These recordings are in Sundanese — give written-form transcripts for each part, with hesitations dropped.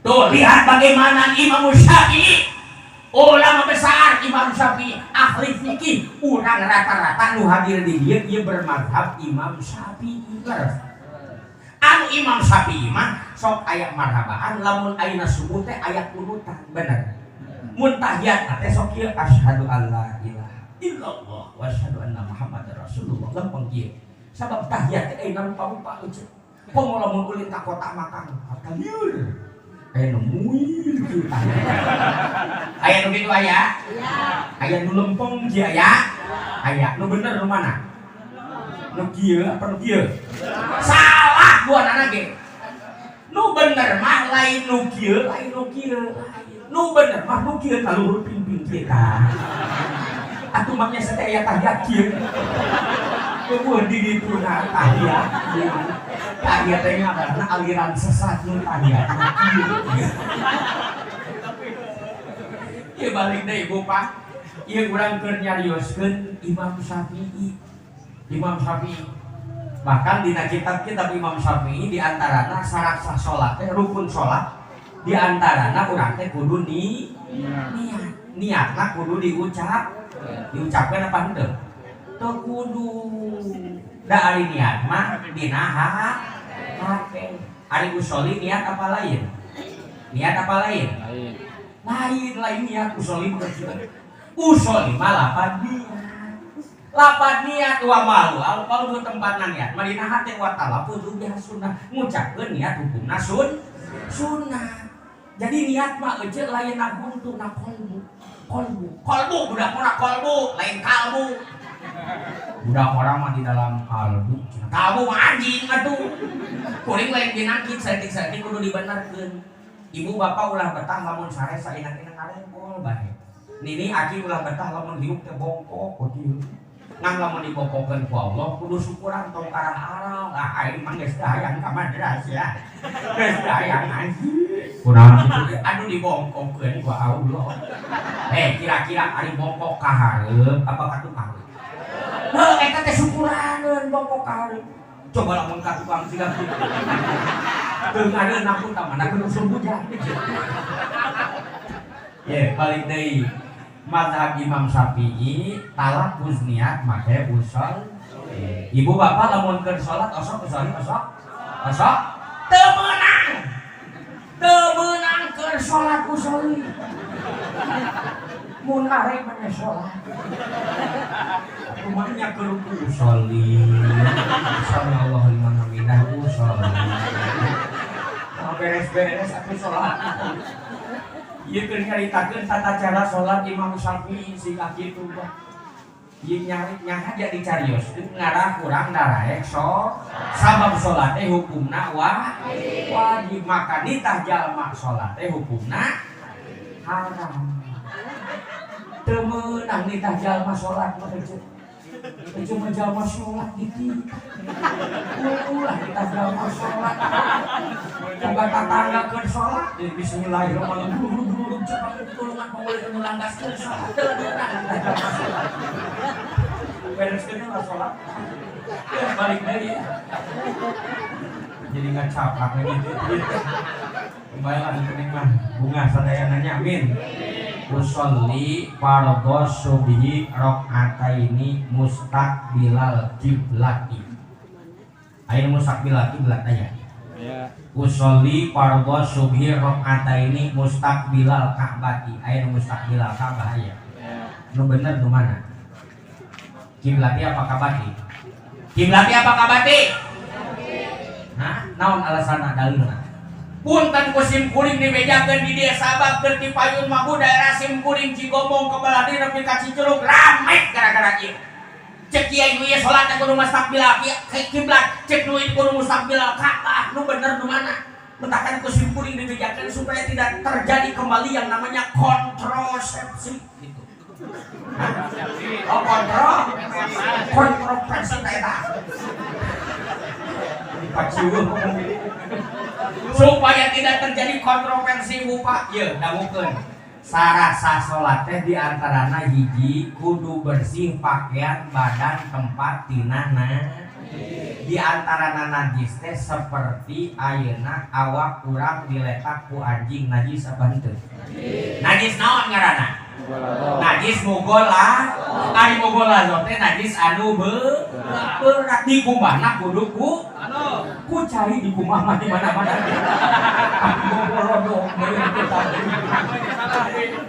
Tuh lihat bagaimana Imam Syafi'i, ulama besar Imam Syafi'i, ahli fikih. Urang rata-rata nu hadir di dieu ieu bermazhab Imam Syafi'i. Leres. Anu Imam Syafi'i mah sok aya marhabaan lamun ayeuna subuh teh aya kunutan, bener. Mun tahiyat teh sok kieu, asyhadu alla ilaha illallah wa asyhadu anna Muhammadar Rasulullah, lempeng kieu. Sabab tahiyat teh ayeuna rupa-rupa eueuh. Komo lamun ulin ka kota makan kalieur. Aya nu muil kieu tahiyat. Aya nu kitu aya? Aya nu lempeng kieu aya? Aya. Nu bener nu mana? Nu kieu apa nu kieu? Salah duanana ge. Nu bener mah lain nu kieu, lain nu kieu, lain. Nu bener mah nu kieu ka luhur pingping kieu tah. Atuh mah nya teh aya tahiyat kieu. Eueuh di ditu na tahiyat kieu. Tahiyat teh ngaranna aliran sesat nu tahiyat kieu. Ieu balik deui Ibu Pak. Ieu urang keur nyarioskeun Imam Syafi'i. Imam Syafi'i. Bahkan dina kitab-kitab Imam Syafi'i di antarana syarat sah salat teh, rukun salat di antarana urang teh kudu ni niat. Niatna kudu diucap. Diucapkeun apa henteu? Teu kudu. Da ari niat mah dina hate. Ari usoli niat apa lain? Niat apa lain? Lain. Lain, lain niat usoli mah kecil. Usoli mah lapan niat. Lapan niat wa malu al qalbu tempatna niat. Madina hate wa talaffuzu biha sunnah. Ngucapkeun niat hukumna sunnah. Jadi niat mah euceuk lain na huntu, na kolbu. Kolbu. Kolbu budak mah kolbu, lain kalbu. Budak orang mah di dalam kalbu. Kalbu mah anjing atuh. Kuring lain binangkit saeutik-saeutik kudu dibenerkeun. Ibu bapak ulah betah lamun sare saenak-enak ngarempol bae. Nini aki ulah betah lamun hirup teh bongkok kieu. Ngan lamun dibongkokeun ku Allah kudu syukuran, tong karang aral. Ah, aing mah geus hayang ka madrasah. Geus hayang ngaji. Kunaon kitu? Aduh, dibongkokeun ku Allah. Eh, kira-kira ari bongkok ka hareup apa ka tukang? Heuh, eta teh syukuraneun bongkok ka hareup. Coba lamun ka tukang siga kieu. Teu ngareunah pun ta mana kudu usum hujan. Ye, balik deui. Mazhab Imam Syafi'i talafuz niat make usul. Ibu bapak lamun keur salat osok usoli osok? Osok? Teu meunang. Teu meunang keur salat usoli. Mun arek mah salat. Rumahnya keur usoli. Sami Allahu liman hamidah usoli. Nah, beres-beres atuh salat. Ieu keur nyaritakeun tata cara salat Imam Syafi'i siga kitu bah. Ieu nyari nyahaja dicarioskeun ngarah kurang daraek so sabab salat teh hukumna wajib, maka nitah jalma salat teh hukumna haram. Teu meunang nitah jalma salat mah teh. Cuma jalma salat dititah. Ulah nitah jalma salat. Boga tatangga keur salat, bismillahirrahmanirrahim. Cepat tulungan pamulih nu langgas keur salat. Teu meunang nitah jalma salat. Bereskeun lah salat. Ya, balik deui. Jadi ngacaplak gitu. Kembali lah penting mah bunga sadayananya, amin. Usolli fardhu subhi rakaataini mustaqbilal kiblati. Ayo, mustaqbilal kiblat aya. Ya. Usolli fardhu subhi rakaataini mustaqbilal ka'bati. Aya nu mustaqbilal Ka'bah aya. Ya. Nu bener nu mana? Kiblati apa ka'bati? Kiblati apa ka'bati? Hah? Naon alasanna, dalilna? Punten ku sim kuring dibejakeun di dieu sabab keur ti payun mah daerah sim kuring Cigombong ke belah dieu nepi ka Cicurug rame gara-gara ieu. Cek kiai nu ieu salat teh kudu mustaqbilal kiblat, cek nu ieu kudu mustaqbilal Ka'bah, nu bener nu mana? Mentakan ku sim kuring dibejakeun supaya tidak terjadi kembali yang namanya kontrosepsi gitu. Hah? Oh, kontroversi eta. Paciweuh ngomong gini. Supaya tidak terjadi kontroversi, Bapak, ye dangukeun. Syarat sah salat teh diantarana hiji kudu bersih pakaian, badan, tempat tina. Nah, Di antara najis teh seperti ayeuna awak urang diletak ku anjing, najis apa henteu? Najis naon ngaranna? Najis mugholla. Ari mughollazah teh najis anu berat, dikumbahna kudu ku cai. Dikumbah mah di mana-mana. Bobolodok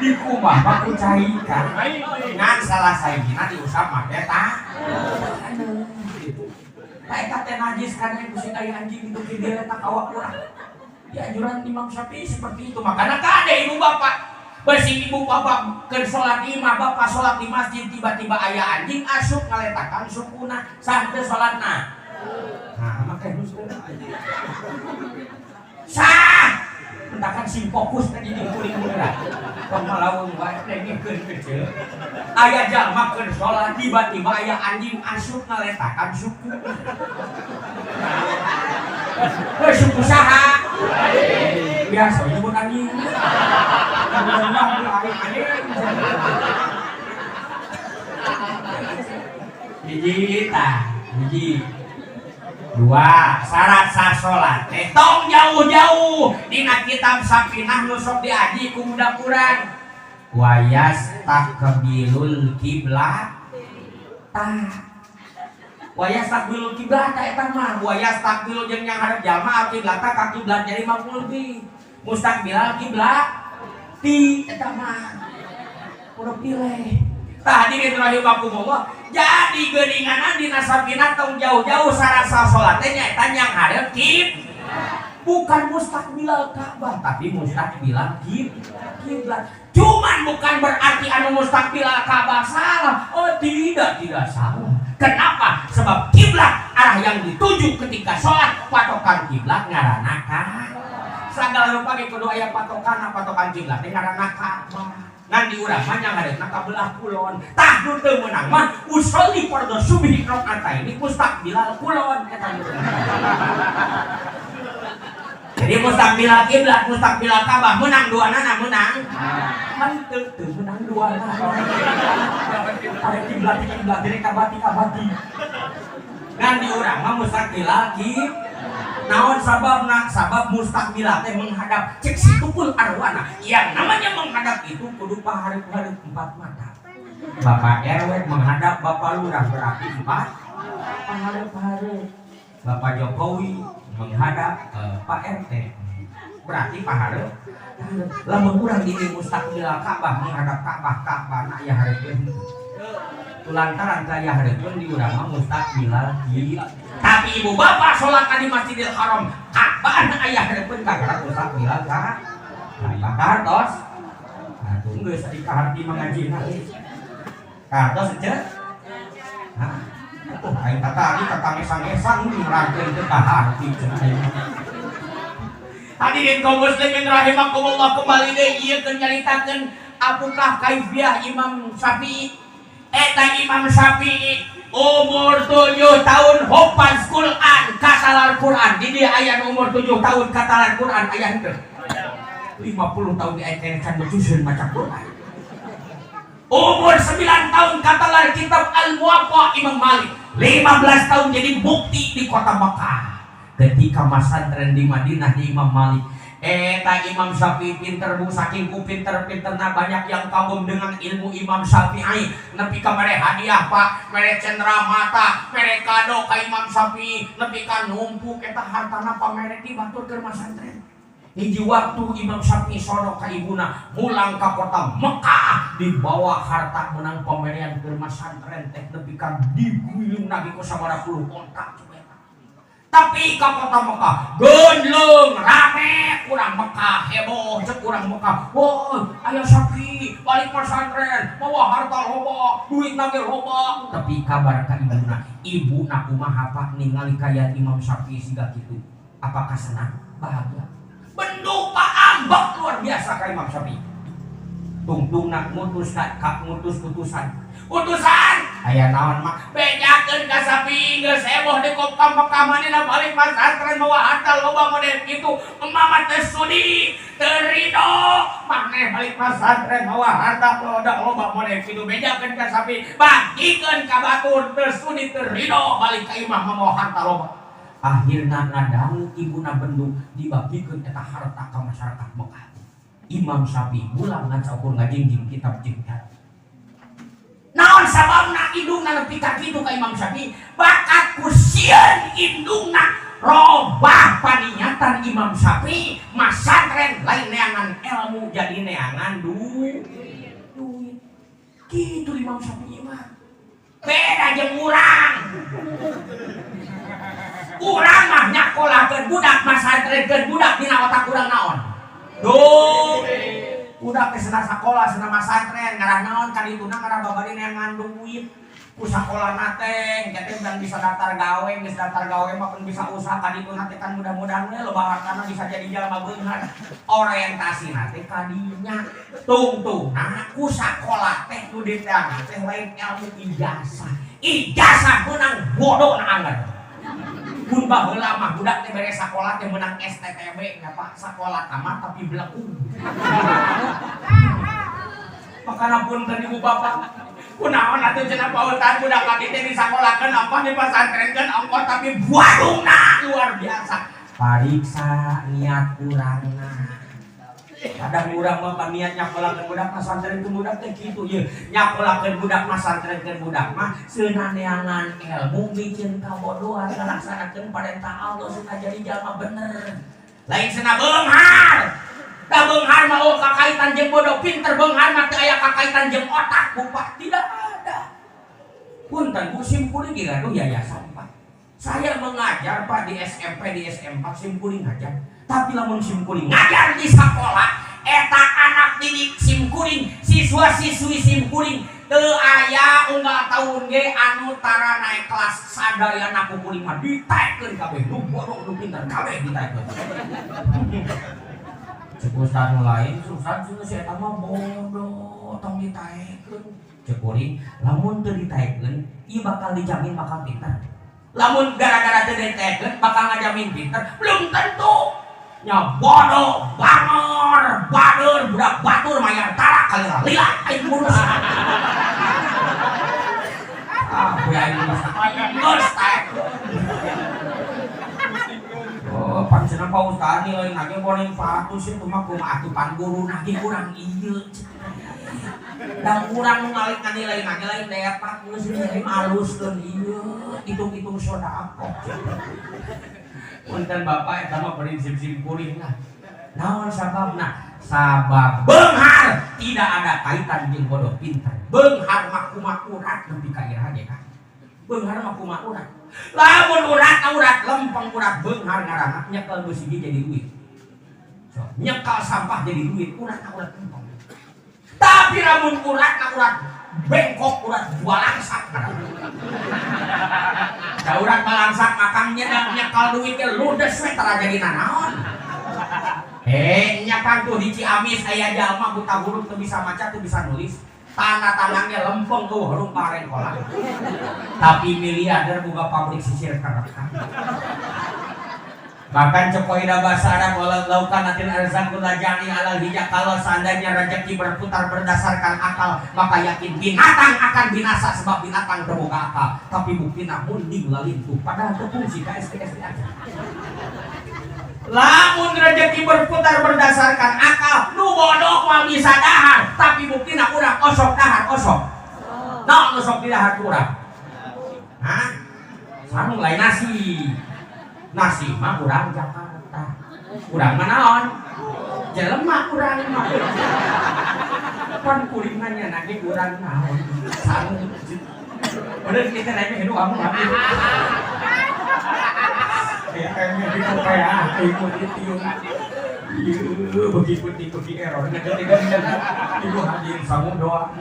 dikumbah mah ku cai kan. Ngan salah sahijina diusap make tah gitu. Tah, eta teh najis karena ku si aya anjing itu diletak awak urang. Di anjuran Imam Syafi'i seperti itu. Makanya kade ibu bapak, besi ibu bapak ke sholat imah, bapak sholat di masjid, tiba-tiba aya anjing asup ngaletakan sukuna, sah teu sholatna? Nah, makanya sah. Mentakan sing fokus tadi di kuring beneran. Tong malaweung wae dengekeun kecil. Aya jalma keur sholat, tiba-tiba aya anjing asup ngaletakan suku. Heuh, suku saha? Biasa nyebut anjing. Anjing. Hiji tah, hiji. Dua, syarat sah salat teh tong jauh-jauh dina kitab Safinah nu sok diaji ku budak urang. Wayas takbilul kiblat. Tah. Wayas takbilul kiblat tah eta mah wayas takbil jeung yang hadap jalma kiblat ka kiblat jadi maf'ul bih. Mustaqbilal kiblat ti eta mah. Kudu pilih. Tah, hadirin rahimakumullah. Jadi geuninganan dina Safinah tong jauh-jauh, syarat sah salat teh nyaeta yang hadap kib, bukan mustaqbilal Ka'bah, tapi mustaqbilal kiblat. Cuman bukan berarti anu mustaqbilal Ka'bah salah. Oh tidak, tidak salah. Kenapa? Sebab kiblat arah yang dituju ketika sholat, patokan kiblat ngaranna Ka'bah. Segala rupa ge kudu aya patokan, patokan kiblat teh ngaranna Ka'bah. Ngan di urang mah nyanghareupna ka belah kulon. Tah, nu teu meunang mah usolli fardhu subhi rakaataini mustaqbilal kulon, eta nu teu meunang. Jadi mustaqbilal kiblat, mustaqbilal Ka'bah menang dua nana menang. Henteu, teu meunang dua nana. Ada kiblat kiblat jadi kabati kabati. Ngan di urang mah mustaqbilal kiblat. Naon sababna? Sabab mustaqbilal teh menghadap, cek si tukul arwana. Yang namanya menghadap itu kudu pahareup-hareup empat mata. Bapak RW menghadap Bapak Lurah berarti empat pahareup-hareup. Bapak Jokowi menghadap Pak RT berarti pahareup. Lamun urang di mustaqbilal Ka'bah menghadap Ka'bah, Ka'bah na aya hareupeun. Lantaran kaya hareupeun di urang mah mustaqbilal kiblat. Tapi ibu bapak sholat di Masjidil Haram, Ka'bah na aya hareupeun kagara mustaqbilal Ka'bah. Kahartos. Nah, tunggu geus di kaharti mangajina. Kahartos ece? Hah? Atuh aing tatadi katangesang-esang nerangkeun teu kaharti cenah aing. Hadirin kaum muslimin rahimakumullah, kembali deui ieu keur nyaritakeun apukah kaifiah Imam Syafi'i. Eta Imam Syafi'i umur 7 tahun hafaz Quran, katalar Quran. Di dia aya nu umur 7 tahun katalar Quran, aya henteu? 50 tahun di aya can becuseun maca Quran. Umur 9 tahun katalar kitab Al-Muwatta Imam Malik. 15 tahun jadi mufti di kota Mekah. Ketika masantren di Madinah di Imam Malik. Eta Imam Syafi'i pinter bu, saking ku pinter-pinterna banyak yang kagum dengan ilmu Imam Syafi'i. Nepi ka mere hadiah, Pak, mere cendera mata, mere kado ka Imam Syafi'i, nepi ka numpuk eta hartana pamere di batur keur masantren. Hiji waktu Imam Syafi'i sono ka ibuna mulang ka kota Mekah, dibawa harta menang pemberian ke masantren teh nepi ka diguyung lagi ku sabaraha puluh onta coba eta. Tapi ka kota Mekah gendleng rame, urang Mekah heboh, cek urang Mekah, "Woi, aya Syafi'i balik pesantren bawa harta loba, duit nage loba." Tapi kabar ka ibuna, ibuna kumaha, Pak, ningali kaya Imam Syafi'i siga kitu? Apakah senang, bahagia? Benduka ambek luar biasa ka Imam Syafi'i. Tungtung nak ngutus ka ngutus utusan utusan. Aya naon mah? Bejakeun ka Syafi'i geus heboh di Mekah Mekah manehna balik masantren mawa harta loba model kitu. Emak mah teu sudi, teu rido. Maneh balik masantren mawa harta loba loba model kitu. Bejakeun ka Syafi'i, bagikeun ka batur teu sudi teu rido balik ka imah mawa harta loba. Akhirna ngadangu ibuna bendu dibagikeun eta harta ka masyarakat Mekah. Imam Syafi'i mulang ngan saukur ngajingjing kitab jeung. Naon sababna indungna nepi ka kitu ka Imam Syafi'i? Bakat ku sieun indungna robah paniatan Imam Syafi'i masantren lain neangan ilmu jadi neangan duit. Duit. Kitu Imam Syafi'i mah. Beda jeung urang. Urang mah nyakolakeun budak masantrenkeun budak dina otak urang naon? Duh. Budak teh cenah sakola cenah masantren ngarah naon kadituna ngarah babari neangan duit. Ku sakolana teh engke teh urang bisa daftar gawe, geus daftar gawe mah pun bisa usaha kadituna teh kan mudah-mudahan we loba hartana bisa jadi jalma beunghar. Orientasina teh kadinya. Tungtungna ku sakola teh nu diteangan teh lain ilmu ijazah. Ijazah meunang bodoh na angger. Mun baheula mah budak teh beres sakola teh meunang STTB nya Pak, sakola tamat tapi belekung. Makana punten ibu bapak, kunaon atuh cenah pautan budak kadi teh disakolakeun ongkoh dipasantrenkeun ongkoh tapi badungna luar biasa. Pariksa niat urangna. Kadang urang mah niat nyakolakeun budak masantrenkeun budak teh kitu ieu. Nyakolakeun budak masantrenkeun budak mah seunah neangan ilmu miceun kabodohan ngalaksanakeun parentah Allah cenah jadi jalma bener. Lain cenah beunghar. Da beunghar mah euweuh kakaitan jeung bodoh pinter beunghar mah teu aya kakaitan jeung otak bupak tidak ada. Punten bu sim kuring gaduh yayasan Pak. Saya mengajar Pak di SMP di SMP sim kuring ngajar. Tapi lamun sim kuring ngajar di sekolah eta anak didik sim kuring siswa-siswi sim kuring teu aya unggal tahun ge anu tara naik kelas sadayana ku kuring mah ditaekkeun kabeh nu bodoh nu pinter kabeh ditaekkeun. Cek ustad nu lain susah cenah si eta mah bodoh tong ditaekkeun. Cek kuring lamun teu ditaekkeun ieu bakal dijamin bakal pinter. Lamun gara-gara teu ditaekkeun bakal ngajamin pinter belum tentu. Nya bodoh, bangor, bader, budak batur mayar tara kali lila aing ngurus. Ah, kuy aing ngurus. Geus taekkeun. Oh, pan cenah Pak Ustad nilai nage goreng 100 itu mah kumaha atuh pan guru nage kurang ieu. Da urang nu ngalik nilai nage lain depak geus ieu aluskeun ieu hitung-hitung sedekah. Punten Bapak eta mah prinsip sim kuring lah. Naon sababna? Sabab beunghar tidak ada kaitan jeung bodoh pinter. Beunghar mah kumaha urat nepi ka iraha ge ka. Beunghar mah kumaha urat. Lamun urat urat lempeng urat beunghar ngaranna nyekel besi jadi duit. So, nyekel sampah jadi duit, urat urat lempeng. Tapi lamun urat urat bengkok urat balangsak ngaranna. Da urat balangsak makang nyedak nyekel duit ge ludes we tara jadi nanaon. Eh, nya kan tuh di Ciamis aya jalma buta huruf teu bisa maca teu bisa nulis. Tanda tangannya lempeng tuh huruf parengkolan. Tapi miliarder buka pabrik sisir kerek. Bahkan cek kaidah bahasa Arab walau lau kanatil arzaqu lajari alal hijab, kalau seandainya rezeki berputar berdasarkan akal maka yakin binatang akan binasa sebab binatang terbuka akal. Tapi buktina munding lalintuh padahal terfungsi ka SD SD aja. Lamun rezeki berputar berdasarkan akal nu bodoh mah bisa dahar, tapi buktina urang osok dahar osok. Naon osok di dahar ku urang? Hah? Sarung lain nasi. Nasi mah urang Jakarta. Urang mah naon? Jelema urang mah. Pan kuring nanya nage urang naon? Sarung. Udah kita nanya hidup kamu habis. Ya kayaknya di kayak ikut itu. Iya, begitu ikuti error. Ibu hadirin sangu doa.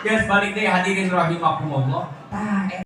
Guys, balik deh hadirin rahimakumullah. Tah.